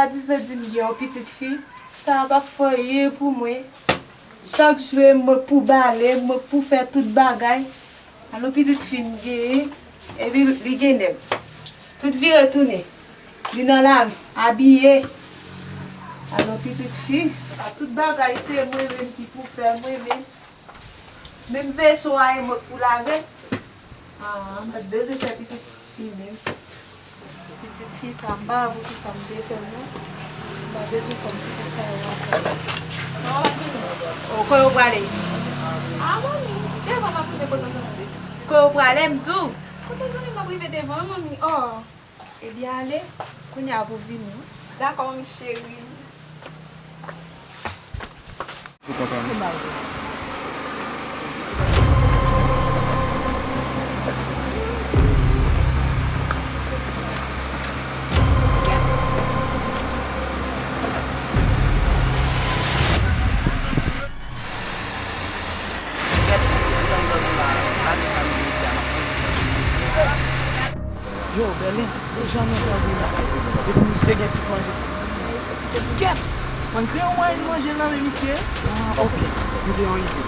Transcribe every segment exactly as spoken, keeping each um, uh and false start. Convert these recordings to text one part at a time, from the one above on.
Adis yo di m gen yon pitit fi, sa a p ap fè anyen pou mwen. Chak jou e mwen k pou bale, mwen k pou fè tout bagay. Alò pitit fi m genyen, epi li gen nèg. Tout vire tounen. Li nan lari, abiye. Alò pitit fi, a tout bagay se mwen menm ki pou fè, mwen menm. Menm veso a e mwen k pou lave. Ah, m pa t bezwen fè pitit fi menm. Pitit fi sa, m pa wè poukisa m te fè l non. M pa bezwen fè m pitit sa yo ankò. Bon, w ap vini? O, kote w prale? Ah, manmi, devan m ap rive kote zanmi m. Kote w prale m tou? Kote zanmi m ap rive devan, manmi. Oh. Ebyen ale, kounye a pou vini wi. Dakò, manmi cheri. Yo, Bèlen, yo janm antre antre la. Epi misye gen tout manje sa. Kèt! Mwen kreye yon mwayen manje l nan men misye. Ah, ok. M gen yon ide.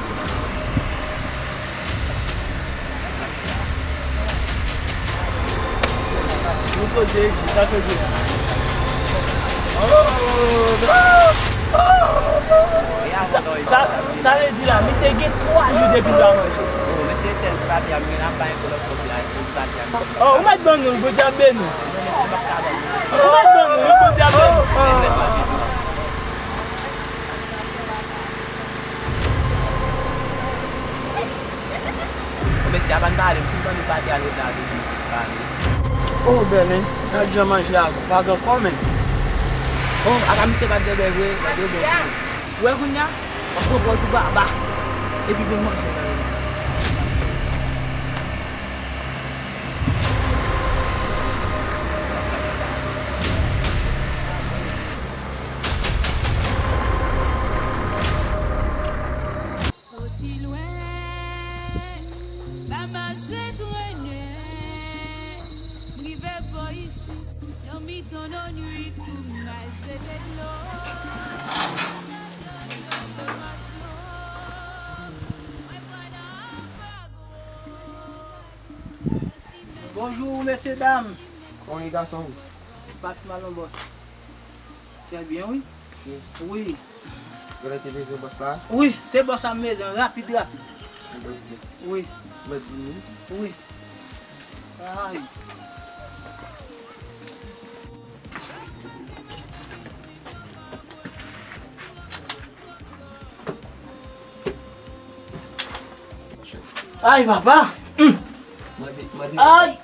Nou poze, sa fè di la. Oh, oh, oh, oh. Sa, sa, sa vle di la, misye gen twa jou depi l pa manje. Oh, mesye, sèl ti pati a m gen la, m pa gen lòt kote a, sèl ti pati a m gen. Oh, ou mèt ban nou l, Bondye ap beni w. Ou mèt ban nou l, Bondye ap beni w. Mesye, a pa n pale, m fin ban nou pati a lòt la, vin pale. Oh, Bèlen, gad jan manje a gou, pa gen kò menm. Oh, apa misye pa t gen bèl vre, gade bon. Ou wè kounye a, w ap pran pòz ou baba, epi vin manje nan resto. Soti lwen, m a mache trennen, m rive bò isit, nan mitan lannwit pou m al jete dlo. Bonjou, mesye dam. Kòman ye, gason? Patman non, bòs. Trè byen, wi. Wi. Wi. Genlè te bezwen bòs la? Wi, se bòs la m bezwen, rapid, rapid. Wi. Mèt vini. Wi. Ay. Ay, papa! Hum. Ay!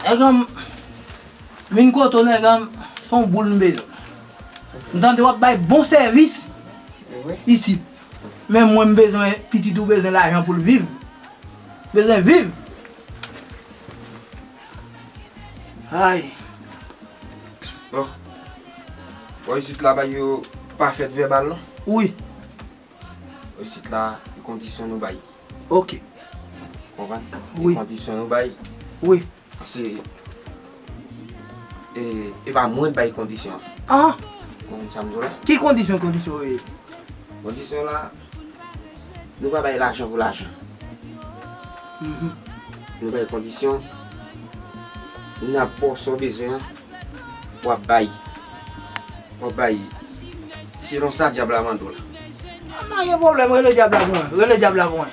Nèg an, vin kote w, nèg an, se yon boul m bezwen. M tande w ap bay bon sèvis isit. Men mwen, m bezwen, pitit ou bezwen lajan pou l viv. Bezwen viv. Ay. Bon. Bon, isit la, bagay yo pa fèt vèbal, non? Wi. Isit la, e kondisyon nou bay. Ok. Konprann? Wi. E kondisyon nou bay. Wi. Paske, e, e pa mwen k bay kondisyon an. Ah! Konprann sa m di w la? Ki kondisyon, kondisyon yo ye? Kondisyon la, nou pa bay lajan pou lajan. Mhm. Nou bay kondisyon, n ap ba w sa w bezwen an, w ap bay. W ap bay selon sa dyab la mande w la. Ah, pa gen pwoblèm, rele dyab la pou mwen, rele dyab la pou mwen.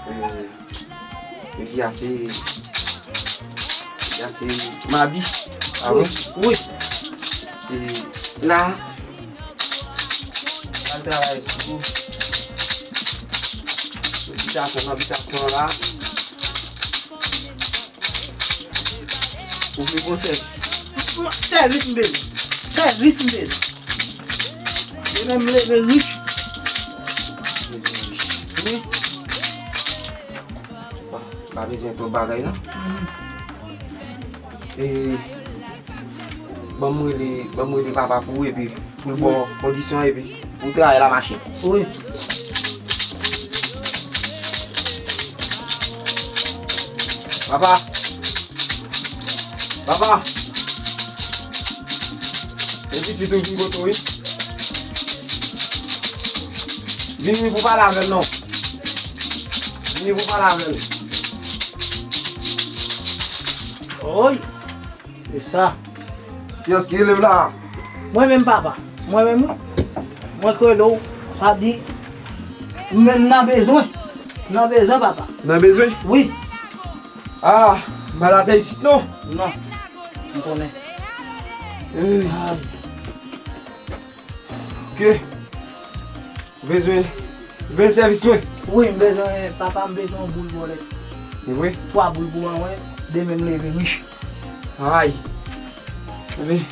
Eh, Jodi a se, jodi a se madi. Ah wi? Wi. E la, al travay sou, sou bitasyon, nan bitasyon la. Ou vle bon sèvis? Sèvis m bezwen. Sèvis m bezwen. E menm leve rich. Wi. Bon, pa bezwen twòp bagay non. E, ban m rele, ban m rele papa pou ou epi pou l ba w kondisyon epi pou w travay la mache. Wi. Papa! Papa! Men pitit ou vin kote w wi. Vini pou pale avè l non. Vini pou pale avè l. Oy! E sa. Kiyès ki rele m la? Mwen menm papa. Mwen menm wi. Mwen k rele w. Sa di, men nan bezwen. Nan bezwen papa. Nan bezwen? Wi. Ah, m pa la tè isit non. Non. M konnen. Eh. Ah. Ok. Ou bezwen, ou bezwen sèvis mwen? Wi, m bezwen, papa, m bezwen yon boul bòlèt. E vre? Twa boul pou mwen, demen m leve rich. Ay. Ebyen,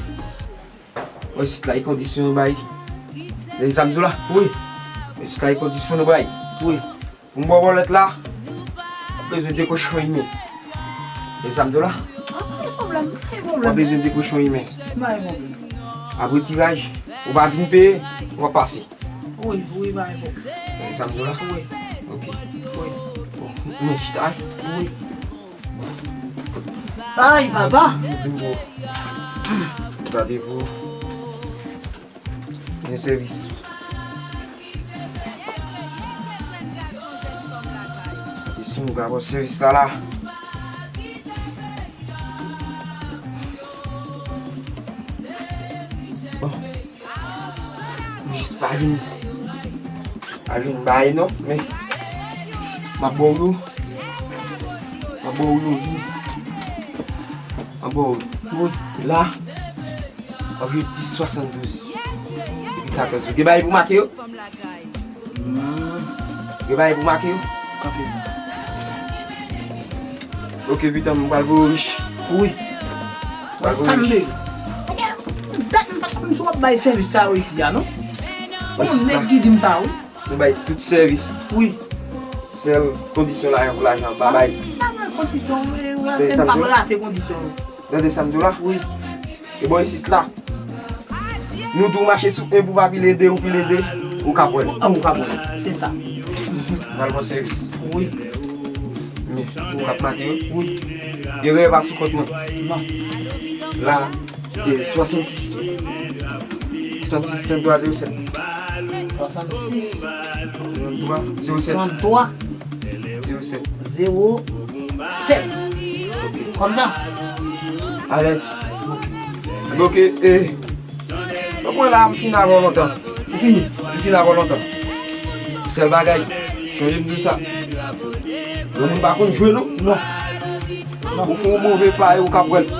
mwen sit la, e kondisyon nou bay. Tande sa m di w la? Wi. Mwen sit la, e kondisyon nou bay. Wi. Pou m ba w bòlèt la, w ap bezwen de kochon imen. Tande sa m di w la? Ah, pa gen pwoblèm, pa gen pwoblèm. W ap bezwen de kochon imen. Pa gen pwoblèm. Apre tiraj, ou pa vin peye, w ap pase. Wi, wi, pa gen pwoblèm. Tande sa m di w la? Wi. Ok. Wi. Bon, mwen chita. Wi. Ay, papa! Gade pou. Gen sèvis. Isi nou ka ba w sèvis la la. Bon. Jis pa vin, pa vin bay non, men m ap ba w yo. M ap ba w yo, vini. M ap ba w yo. Wi. La. Objektif swasanndouz. Epi katòz. Ou gen bagay pou make yo? Hmm. Ou gen bagay pou make yo? Kanpe sa. Ok, pitan, m pral voye w rich. Wi. M pral voye w rich. Dat m pa t konn si w ap bay sèvis sa yo isi a, non. Yon nèg ki di m sa, wi. Nou bay tout sèvis. Wi. Sèl kondisyon lajan pou lajan, pa bay. Pa bay kondisyon, wi, wi, se m pa rate kondisyon. Tande sa m di w la? Wi. E bò isit la. Nou di w mache sou en pou pa pile de, ou pile de, ou k ap wè l. Ah, ou k ap wè l. Se sa. Pral bon sèvis. Wi. Men, ou k ap make yo? Wi. Erè pa sou kont mwen. Non. La, e swasannsis. Swasannsis, trannntwa, zewo sèt. Swasannsis. Trannntwa, zewo sèt. Trannntwa. Zewo sèt. Zewo sèt. Ok. Kòmsa? Alèz. Ok, e, donk mwen la, m fin avè w lontan. Ou fini? M fin avè w lontan. Sèl bagay, chonje m di w sa. Yon moun pa konn jwe non. Non. Non. Ou fè yon move pay, ou k ap wè l.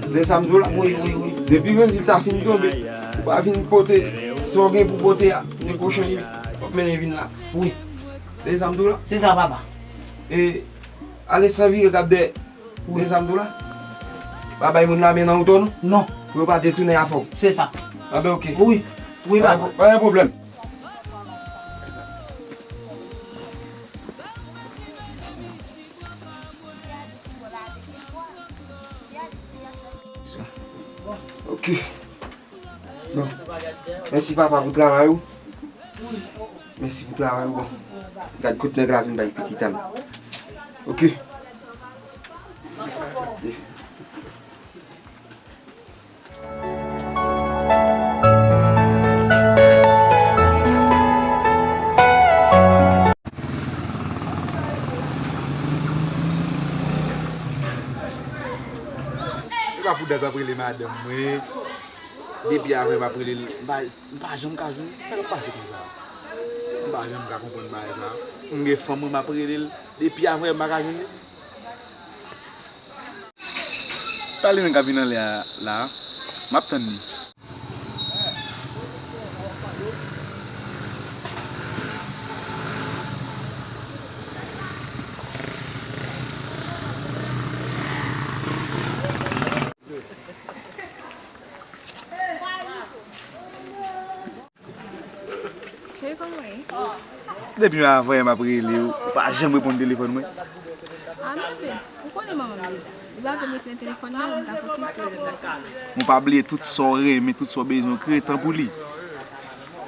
Tande sa m di w la? Wi, wi, wi. Depi rezilta fin tonbe, ou pa vin pote sa w gen pou pote a. De kochon, w ap mennen vin la. Wi. Tande sa m di w la? Se sa, papa. E, ale san vire, gad dèyè. Wi. Tande sa m di w la? Pa bay moun la men nan wout ou non. Non. Pou yo pa detounen afè w. Se sa. Anben, ok. Wi. Wi, papa. Pa gen pwoblèm. Ok. Bon. Mèsi papa pou travay ou. Mèsi pou travay ou. Bon. Gad kot nèg la vin bay pitit a l. Ok. E pa pou dat w ap rele madanm mwen. Depi avè m ap rele l, m pa, m pa janm ka jwenn li. Sa k ap pase konsa? M pa janm ka konprann bagay sa. M gen fanm mwen, m ap rele l. Depi avè m pa ka jwenn li. Pale menm k ap vin anlè a la a. M ap tann li. Cheri, kòman w ye? Depi avè m ap rele w, ou pa janm reponn telefòn mwen. A, bebe, ou konnen manman m deja. Li pa vle m rete nan telefòn nan, m ta fokis sou edikasyon. Ou pa bliye tout sa w renmen, tout sa w bezwen, w kreye tan pou li.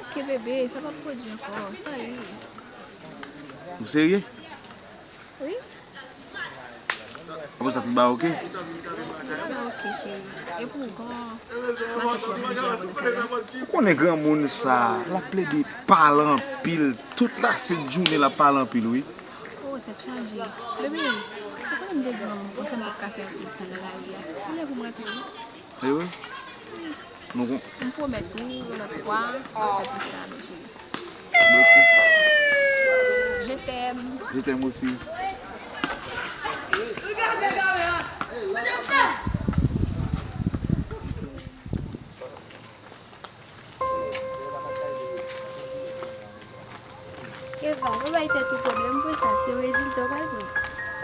Ok, bebe, sa p ap pwodui ankò, sa ye. Ou serye? Wi. Apre sa, tout bagay oke? Tout bagay oke, cheri. E pou w, kòman matant ou ap manje a pou nou fè la? Ou konnen granmoun sa, l ap plede pale anpil, tout lasent jounen l ap pale anpil, wi. Oh, tèt chaje. Bebe, ou konnen m te di manman m konsa m p ap ka fè anpil tan nan lari a. Se lè pou m rantre, wi. E wi? Nou kon- M pwomèt ou, yon lòt fwa, m ap fè plis travay, cheri. Ok. Je t'aime. Je t'aime aussi. Eva, pa bay tèt ou pwoblèm pou sa, se rezilta w pral pran.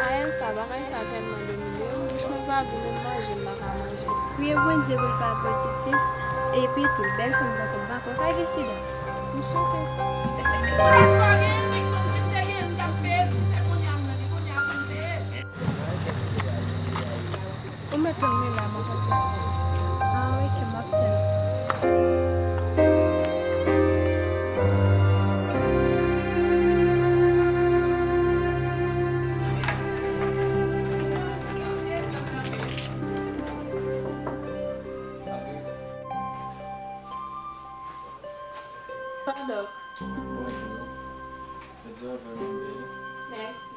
Ayen sa, bagay sa tèlman domine m, bouch mwen pa gou, menm manje m pa ka manje. Priye Bondye pou l pa pozitif, epi tou, bèl fanm tankou m pa kwè ka gen sida. M swete sa. Ou mèt tann mwen la, m ap antre nan polis. Ah, ok, m ap tann. Padòk. Bonjou. Mèsi.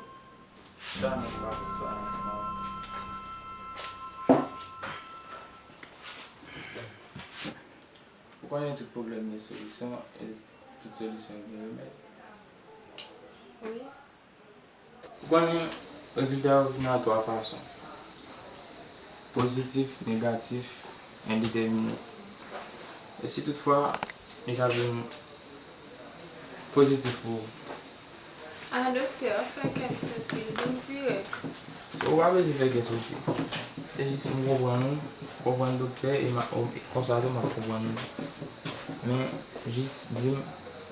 Sa nou ka fè sou aranjman an? Ou konnen tout pwoblèm gen solisyon e tout solisyon gen remèd. Wi. Ou konnen rezilta yo vin an twa fason. Pozitif, negatif, endetèmine. E si toutfwa li ta vin pozitif pou ou? A, doktè, w ap fè kè m sote, di m dirèk. Ou pa bezwen fè kè sote. Se jis m konprann ou, konprann doktè, e m a, o, konsa tou m ap konprann ou. Men, jis di m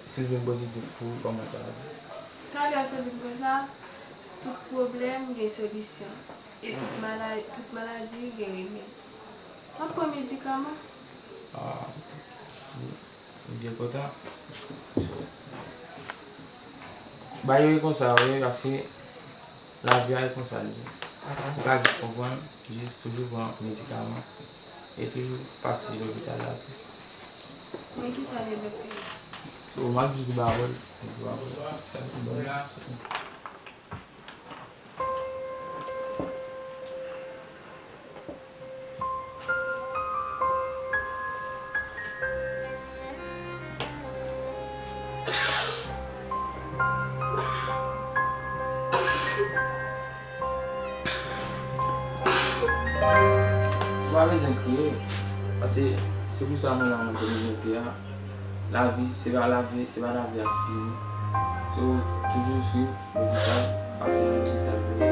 si l vin pozitif pou ou, kòman sa va. Talè w sot di m konsa, tout pwoblèm gen solisyon. E tout mala-, tout maladi gen remèd. M ap pran medikaman. Ah, m byen kontan. Bagay yo e konsa, wi, paske lavi a e konsa l ye. Ou ka jis konprann, jis toujou pran medikaman e toujou pase lopital la tou. Men kisa l ye, doktè? So, m ap jis di ba w l, epi w ap wè sa ki bon. Ou pa bezwen kriye, paske se pou sa nou la nan kominote a. Lavi, se pa lavi, se pa lavi ap fini. So, toujou swiv lopital, pase nan lopital pou, pou,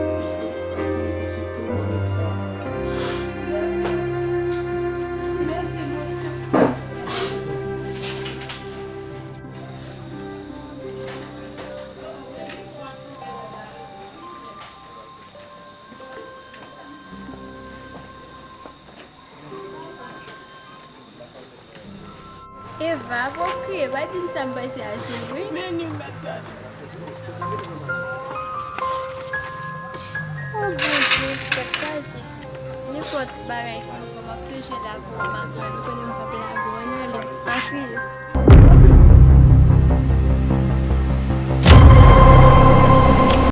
pou konsilte w, pran medikaman. Mèsi, doktè. Eva, pa w kriye, pa di m sa m panse a se vre. Men nou mèt gade. O Bondye, tèt chaje. Nenpòt bagay ki pran, m ap toujou la pou ou, m ap gade, ou konnen m p ap lage w, ann ale, pa kriye.